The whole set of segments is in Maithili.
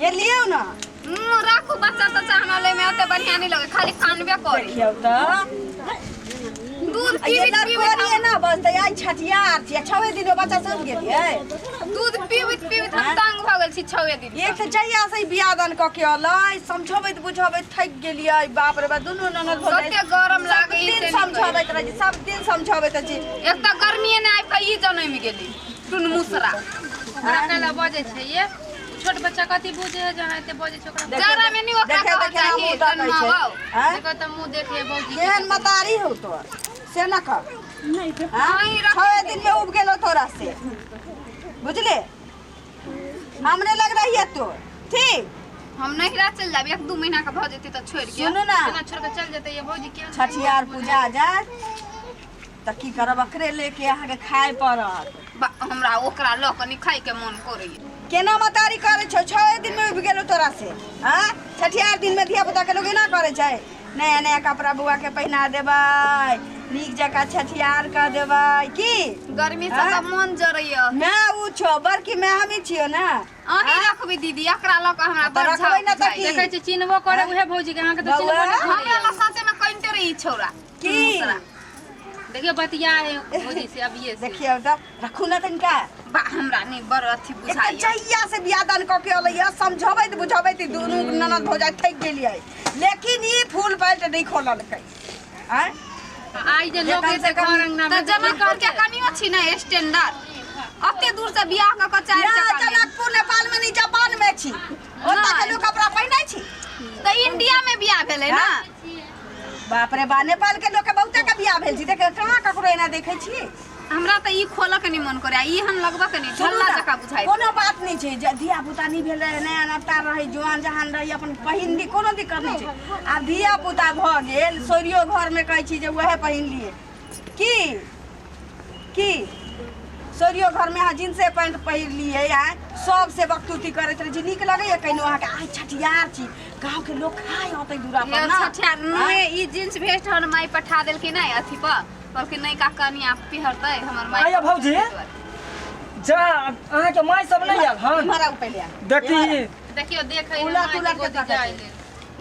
ये लियौ ना। राखू बच्चा तच्चा, हमरा ले में ओते बढ़िया नहीं लगे, खाली कानबे करे। देखियौ तऽ दूध आ ये पीबैत पीबैत लड़कोरी ना बजतै। आइ छठियार छियै, छवे दिन बच्चा सब गेलियै। दूध पीबैत पीबैत हम तंग भऽ गेल छी छवे दिन। एक तऽ जहिया से ई बियाह दान कऽ के अलै, समझबैत बुझबैत थाकि गेलियै। बाप रे बाप, दुनू ननद भौजाइ कते गरम लागै सब से दिन नहि। समझबैत रहै छी, सब दिन समझबैत रहै छी। एक तऽ गर्मीए ने आबि कऽ ई जनमि गेली टुनमुसरा। ओकरा कैला बजै छै ये? छोट बच्चा कथी बुझे है जहाँ एते बजै छै ओकरा? जाड़ा में नहीं ओकरा देखियौ कहल तऽ केना चाही मुँह तकै छै। जनमाओ। आँय? देखो तऽ मुँह देखिए भौजी के। केहन मतारी हौ तोर से न कह। अहीं रख। छवे दिन में उब गेलो तोरा से, बुझले? हमरे लग रही है तो ठीक। हम नहिरा चलि जायब, एक दू महीना के भऽ जेतै तऽ छोड़ि के। सुनू ना। केना छोड़ के चल जेतै ये भौजी? केहन छठियार पूजा जाय तऽ की करब? अकरे लेके अहाँके खाय पड़त। हमरा ओकरा लऽ कऽ नहि खायके मन करैया। केना मतारी करै छौ? छओ दिन में उबि गेलो तोरा से। हाँ, छठियार दिन में धिया पुता के लोग एना करै छै? नया नया कपड़ा बौआ के पहिना देबै, नीक जकाँ छठियार कऽ देबै की? गर्मी से आँय? तऽ मन जरैया। मैं उ छौ बड़की, मैं हमी छियो ना। अहीं रखबै दीदी, एकरा लऽ कऽ हमरा तऽ बड़ रखबै झाव ने तऽ बुझाइया। की? देखै छी, चिन्हबो करे उहे भौजी के, अहाँके तऽ बौआ? चिन्हबो नहि हमरा करैया। लग साँचे में कनिते रही छौड़ा की? मुसरा। देखियौ, बतिया है भौजी से अभिये से। देखियौ तऽ, रखू ने तनिका। बा, हमरा नहि बड़ अथी एक तऽ बुझाइया। जहिया से बियाह दान कऽ के अलैया, समझबैत बुझबैत ई दुनू ननद भौजाइ थाकि गेलियै, लेकिन ई फूल पैंट नहि खोललकै। आँय? आइ जे लोग कम से एते कम- घर अंगना तऽ में जनकपुर के कनियो छी ने स्टैंडर्ड, अते दूर से बियाह कऽ कऽ चारि ना चक्का में। जनकपुर नेपाल में नहीं, जापान में छी। ओतऽ के नहि। लोग कपड़ा पहिनै छी। तऽ इंडिया में बियाह भेलै ने। बाप रे बा, नेपाल के लोग के बहुते के बियाह भेल छी। देख, कहाँ ककरो एना देखै छी? हमरा तऽ ई खोलऽ के नहि मन करे, ई हम लगबऽ के नहि सुनू झल्ला ने, जकाँ बुझाइ। कोनो बात नहि छै जे धिया पुता नहि भेल रहै, नया नवता रहै, जुआन जहान रहै, अपन पहिन ली, कोनो दिक्कत नहि छै। आब धिया पुता भऽ गेल, सोरियो घरमे कहै छी जे उएह पहिन लिए की? की सोरियो घरमे अहाँ जींसे पैंट पहिर लिए? आय सबसे बकतूती करैत रहै छी, नीक लगैया कहिनो अहाँके? आइ छठियार छी, गाँवके लोक खाय औतै दूरा पर ना। छठियार नहि, ई जींस भेस्ट हमर माय पठा देलखिन नहि अथी पर, कहलखिन नहि का कनिया पिहरतै हमर माय। आया भौजी, जा अहाँके माय सब नहि आयल हन? इम्हर आउ पहिले। देखी। देखियौ, देखै उलट उलट के तकै छै।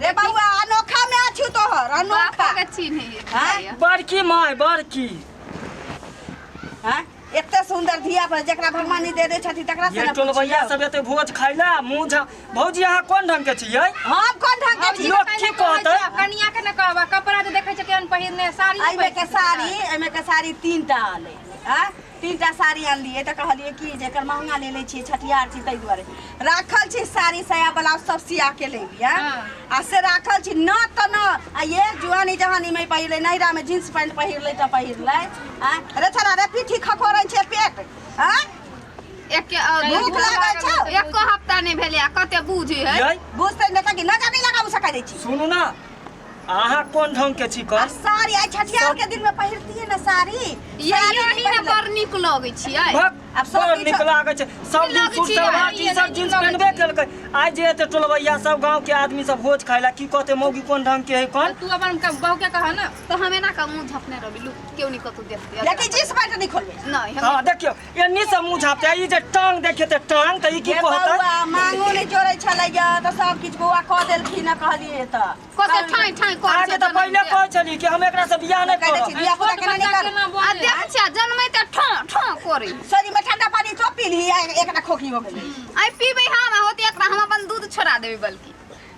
रे बौआ, अनोखा में अछु तोहर अनोखा। बापो के चिन्है आँय? बड़की माय, बड़की। हाँ? एते सुंदर धिया पर जेकरा भगवान नहीं दे दे छथि तकरा से ये ना टोलबैया पुछियौ। सब एते भोज खाइला मुँह झा। भौजी, अहाँ कोन ढंग के छियै? हम कोन ढंग के छी? लोक की कहतै? कनिया के ने कहबा, कपड़ा जे देखै छै केहन पहिरने साड़ी। एहिमे के साड़ी, एहिमे के साड़ी तीन टा आलै। आँ, तीन टा साड़ी आनलियै तऽ कहलियै कि जे एकर महंगा ले लै छियै, छठियार छी ताहि दुआरे राखल छी। साड़ी साया ब्लाउज सब सिया के लेलियै आ से राखल छी न तऽ न। आ ये जुआनी जहानी में पहिरलै, नैहरा में जींस पैंट पहिरलै तऽ पहिरलै। आँ रे छोरा रे, पीठी खखोरै छै पेट। आँ, एक भूख लागल छौ? एको हफ्ता नहि भेलै आ कते बुझै है। यै। बुझतै नहि तऽ कि नजर नहि लगाबू सकै दै छी। सुनू ना, अहाँ कोन ढंग के छी? आ कर साड़ी आइ छठियार के दिन में पहिरतियै ने साड़ी। ये साड़ी नहि यही ने पहिरलै। बड़ नीक लगै छियै। भक, आब सब बड़ किछु- नीक लागै छै। सब दिन लगै सूट छै, सलवार ये टी शर्ट नीक जींस लगै पहिनबे छै। केलकै। आइ जे एते टोलबैया सब गांव के आदमी सब भोज खाइला, की कहतै मौगी कोन ढंग के है कोन? तू अपन बहू के कह ना। तऽ हम एना कऽ मुँह झपने रहबी, लू केओ नहि कतौ देखतै। लेकिन जींस पैंट नहि खोलबै। नहि हम। हाँ, देखियौ, एन्नी से मुँह झापते, ई जे टांग देखेते टांग तऽ ई की ये कहतै? बौआ, मांगो नहि जोड़ै छलैया तऽ सब किछु बौआ कऽ देलखिन हँ, कहलियै तऽ कते ठाँइ ठाँइ करै अहाँके छै। तऽ पहिले कहै छली कि हम एकरा से बियाह नहि कहि दै छी करब। धिया पुता केना नहि कर। आ देख छियै, जनमै तऽ ठों ठों करै। शरीर में ठंडा पानी तो पी ली, एकरा खोखी हो गेलै। आइ पीबै हम आ होती एकरा हम अपन दूध छोड़ा देबै बल्कि।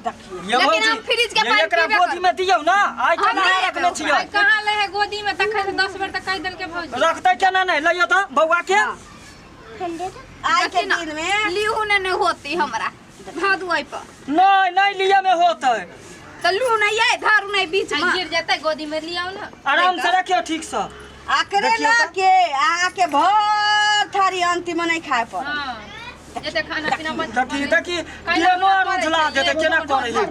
देखियौ। ये लेकिन भौजी, हम फ्रिज के ये पानि एकरा पीबे गोदी करबै। में दियौ ना, आइ हम केना नहि रखने देबै। छियै? आइ कहाँ ले है गोदी में? तखन से 10 बेर तऽ कहि देलकै भौजी। रखतै केना नहि? लइयो तऽ बौआ के। आइ के देखी ना, दिन में लिहू ने नहि होती हमरा भादु आइ पर। नहि नहि, लिअ में होतै। तऽ लू नहि ये, धरू नहि बीच आइ में। गिर जेतै, गोदी में लियाउ ना। आराम से रखियौ, ठीक से आकरे देखियौ लऽ तऽ। के अहाँके भर थारी अंतिम नहीं खाय पड़त। हाँ, जते खाना पीना बन। देखी देखी, केनो आर उझला देतै, केना करै है।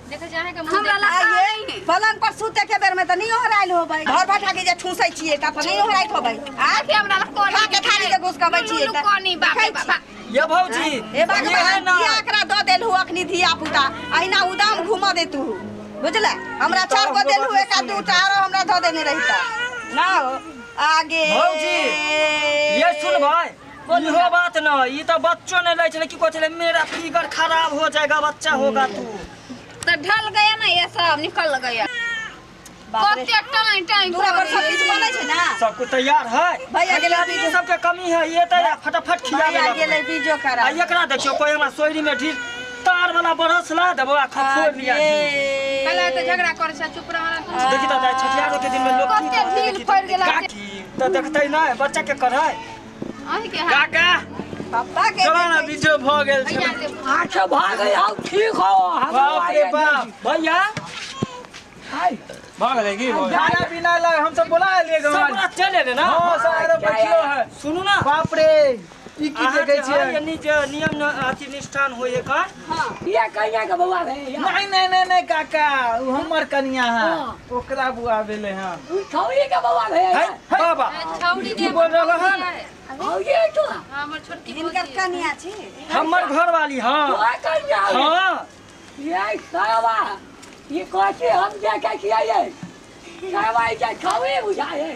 देखै छै अहाँके मुँह। हमरा लग आइये नहि है। पलंग पर सूते के बेर में तऽ नहीं ओहरायल होबै, घर बैठा के जे ठूसै छियै तऽ नहीं ओहराइत होबै। आ देखी हमरा लग कोनी। खा के थारी के घुसकबै छियै लू तऽ कोनी, बाप रे देखै छी। बाप। ये भौजी, हे भगवान, ये ना। किया एकरा दऽ देलहु अखनी धिया पुता? अहिना उदाम घूमऽ देतू, बुझले? हमरा चार गो देलहु, एक आ दूटा आरो हमरा दऽ देने रहिता ना हो आगे। भौजी, ये सुन भाई। बोलू इहो बात न, ई तऽ बच्चो नहि लै छलै, की कहै छलै, मेरा फिगर खराब हो जाएगा बच्चा होगा तू। तो ढल गया ना, ये सब निकल गया। बाप रे। कते टाइम टाइम दूरा पर सब किछु बनै छै ना। सब कुछ तैयार है। भैया गेलै आदमी सबके कमी है, ये तऽ फटाफट खिया भैया देलक। गेलै बीजो करा। आ एकरा देखियौ, कोई हमरा सोयरी में ढील तार वाला बरस ला देबो आ खखोर लिया ढील। पहले तऽ झगड़ा करै छै, चुप रह ना तू। देखी तऽ दाइ, छठियारो के दिन में लोग की कते कहतै, ढील देखी पड़ि तऽ। गेला। काकी तऽ देखतै नहि, बच्चा के करै। अहीं के हाथ। काका पप्पा के चलो ना, बीजो भऽ गेल छै। भैया ले। अच्छा भऽ गई, हम ठीक हो हम। बाप रे बाप। भैया। भऽ गेलै की? खाना पीना ला हम सब बोला लिए सब गाँव। गोरा चलि एलै ना। हँ, सारा बैठलो है। सुनू ना। बाप रे, ई की अहाँके देखै छियै? है यानी जे नियम न अथी निष्ठान होय एकर। ये कन्या के बौआ भे? नहीं नहीं नहीं नहीं काका, उ हमर कनिया है, ओकरा बुआ भेलै हँ। उ छौरी के बौआ भे? है बाबा। छौड़ी। की बोल रहल हन? औ ये तो हमर छोटकी हिनकर भौजी। कनिया छी। हमर घरवाली, हाँ। तो कन्या है? हाँ। ये सावा ये कथी हम देखे छियै ये सावा के छौरी बुझाय है।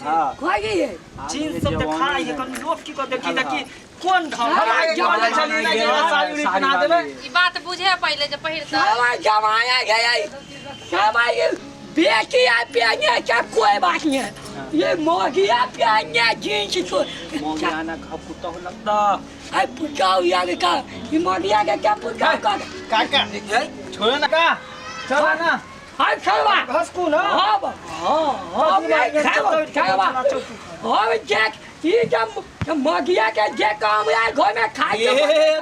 हाँ। कोई ये जीन्स सब देखाइ है कनि, लोक की कहतै, देखी देखी कोन ढंग। हम आगे कहने छलियै ना कि हमरा साड़ी उड़ी पहना देबै। ई बात बुझे पहिले जे पहिरतै। सावा जमाया गया सावा, ये बेटी आ पहने का कोई बात नहीं है, ये मोगिया पहने जींस तो मोगियाना का कुत्ता हो लगता। अरे पूछाओ यार का ये मोगिया के क्या पूछाओ का। काका छोड़ो ना का, चलो ना। हाँ चलवा। हंसकू ना। हाँ हाँ हाँ, चलवा हम देख, ये जब मगिया के जे काम यार घर में खाई। ए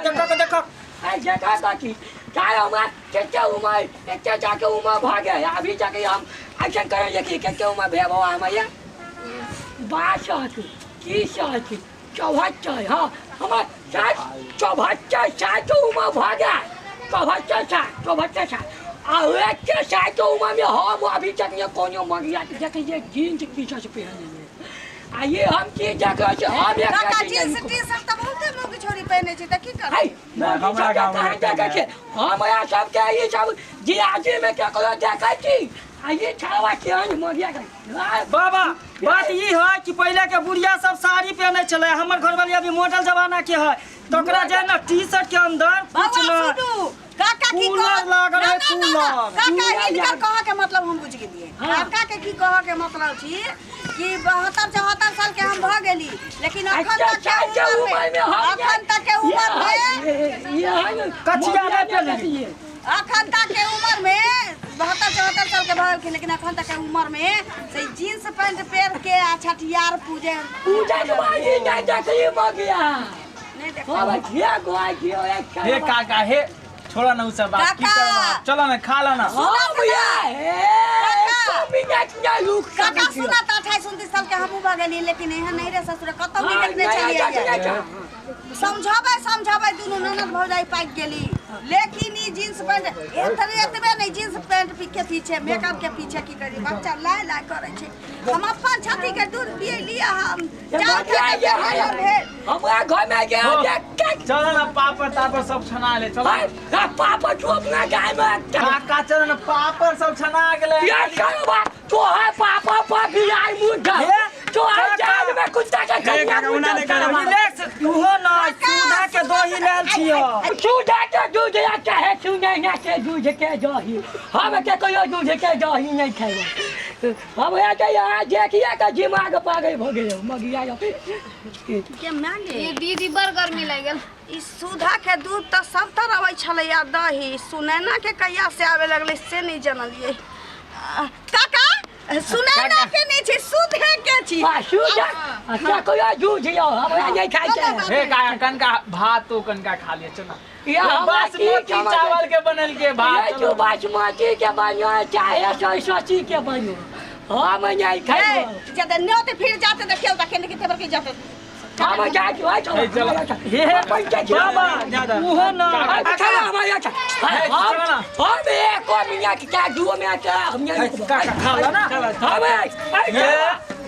देखो देखो। अरे जे का बाकी चाहे हमरा केते उमर एते जाके उमर भऽ गेल, अभी जाके हम ऐसा करें कि केते उमर भेल बौआ हमर? ये 62 63 74, हाँ हमर 60 74 साल उमर भऽ गेल, 74 साल, 74 साल आ एते साल के उमर में हम अभी तक ने कोनो मगिया के देखै छियै जींस टी शर्ट पहिरने। आ ये हम की देख रहल छी हम एकरा काका के जींस टी शर्ट तऽ बहुते मौगी छोरी पहिने छै, तऽ की करबै? है हमरा गाँव में देखै छै, हमरा सबके ई सब जियाजी में केकरो देखै छी आ ये छावा केहन मगिया के। बाबा, बात ई है कि पहले के बुढ़िया सब साड़ी पहने छलै, हमर घरवाली अभी मॉडल जमाना के है, तो ओकरा जे ना टी शर्ट के अंदर कुछ बौआ ना सुनू, काका की कूलर कह लागल है, ना, ना, ना, ना, कूलर। काका हिनकर कह के मतलब हम बुझि गेलियै। हाँ। काका के की कह के मतलब छी कि 72 74 साल के हम भऽ गेली, लेकिन अखन तक के उम्र में, अखन तक के उम्र में कचिया नहि पेन्हली। अखन तक के उम्र में 72 74 साल के भऽ गेलखिन, लेकिन अखन तक के उम्र में से जींस पैंट पहिर के आ छठियार पूजे। पूजा के बारी नहीं देखली मगिया। नहीं देख। हम घिया गोआ घियो एक। हे काका, हे छोड़ो ना उ सब बात, की काका। करब? चलो ना, खा लो ना। हाँ भैया, हे मिनट ना रुक। काका सुना तऽ 28 29 साल के हमहूँ भऽ गेली, लेकिन एहन नहीं रे ससुर, कतौ नहीं देखने छलियै। समझाबै समझाबै दुनू ननद भौजाई पाकि गेली, लेकिन ई जींस पैंट एतबे एतबे नहीं, जींस पैंट के पीछे, मेकअप के पीछे की करी, बच्चा लाय लाय करै छै। हम अपन छाती के दूध पियली, हम चाउर खा के भेल भेल। हमरा घर में गया देख। चलो ना, पापड़ तापड़ सब छना ले चलो। पापा तू अपना गाय में। काका चलो ना, पापड़ सब छना गेलै। ये चलो तोहर पापा पर आई मुंह हे, तोहर काका। जान में कुत्ता के हे काका, ओना नहि करब। रिलैक्स, उहो ना सुधा के दही लायल छियो। सुधा के दूध या चाहे सुनैना के दूध के दही, हम के कहियो दूध के दही नहीं खेबै। हमरा के यहाँ देखिए के दिमाग पागल भऽ गेल मगिया। के मांगे। ये दीदी, बड़ गर्मी लागि गेल। ई सुधा के दूध तऽ सब तरह अबै छलैया दही, सुनैना के कहिया से आबे लगलै से नहि जनलियै। काका, सुनैना के नहि छै, सुधे के छी। आ सुधा अच्छा कहियो दूध यौ हमरा नहीं खाइ छै। हे काका, कनका भात तो कनका खा लिअ, चलो। या हमरा की बासमती समझ- चावल के बनल के भात। ये जो चलो। बासमती के बनो चाहे सरस्वती के बनो, हम नहीं खाइ। जब न्योते फिर जाते देखियो, देखे नहीं कितने के जाते। हम जाइ छी, ओइ हे, चलो। हे बाबा, उहो ना। हम एको मिनट के 2 मिनट हम नहीं रुकबै। काका, खा लो ना। हम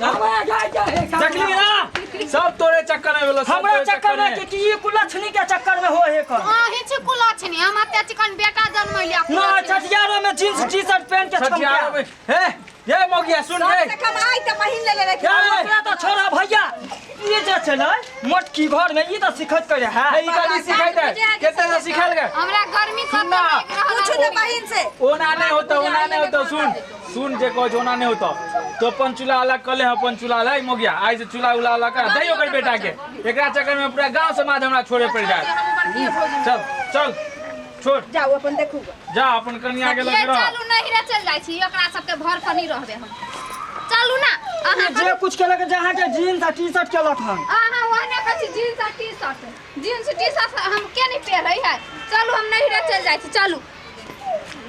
हमरा जाइ छै। देखली ना? सब तोरे चक्कर में भेलो, सब हमरा तोरे चक्कर में कि ई कुलक्षणी के चक्कर में हो हे कर। अहीं छी कुलक्षणी, हम एते चिकन बेटा जन्मैलिया। ना, छठियारो में जींस टी शर्ट पहन के छठियारो छमका। में हे। ये मौगिया सुन रे कम से कम आइ तऽ पहिन लेले रहे क्या रे? ओकरा तऽ छोड़ा भैया ई जे छलै मोटकी घर में ई तऽ सिखैत करे है ई कथी सिखाइ दे केते से सिखाइल गए हमरा गर्मी सुन ना। पूछू तऽ बहिन से ओना नहीं होता ओना नहीं होता सुन सुन जे कहै छै ओना नहीं होता तो अपन चूल्हा अलग कले अपन चूल्हा अलग मोगिया आइ से चूल्हा उला अलग कर दही ओकर बेटा के एकरा चक्कर में पूरा गांव समाज हमरा छोड़े पड़ जाए चल चल छोड़ जाउ अपन देखू जा अपन कनिया के ये लग रह चलू नहिरा चल जाइ छी ओकरा सबके भर पर नहीं रहबे हम चलू ना अहाँ जे कुछ केलक जे अहाँके जीन्स आ टी शर्ट केलक हन अहाँ ओहने कहै छी जीन्स आ T shirt jeans T shirt हम के नहीं पहिरै है चलू हम नहिरा चल जाइ छी चलू।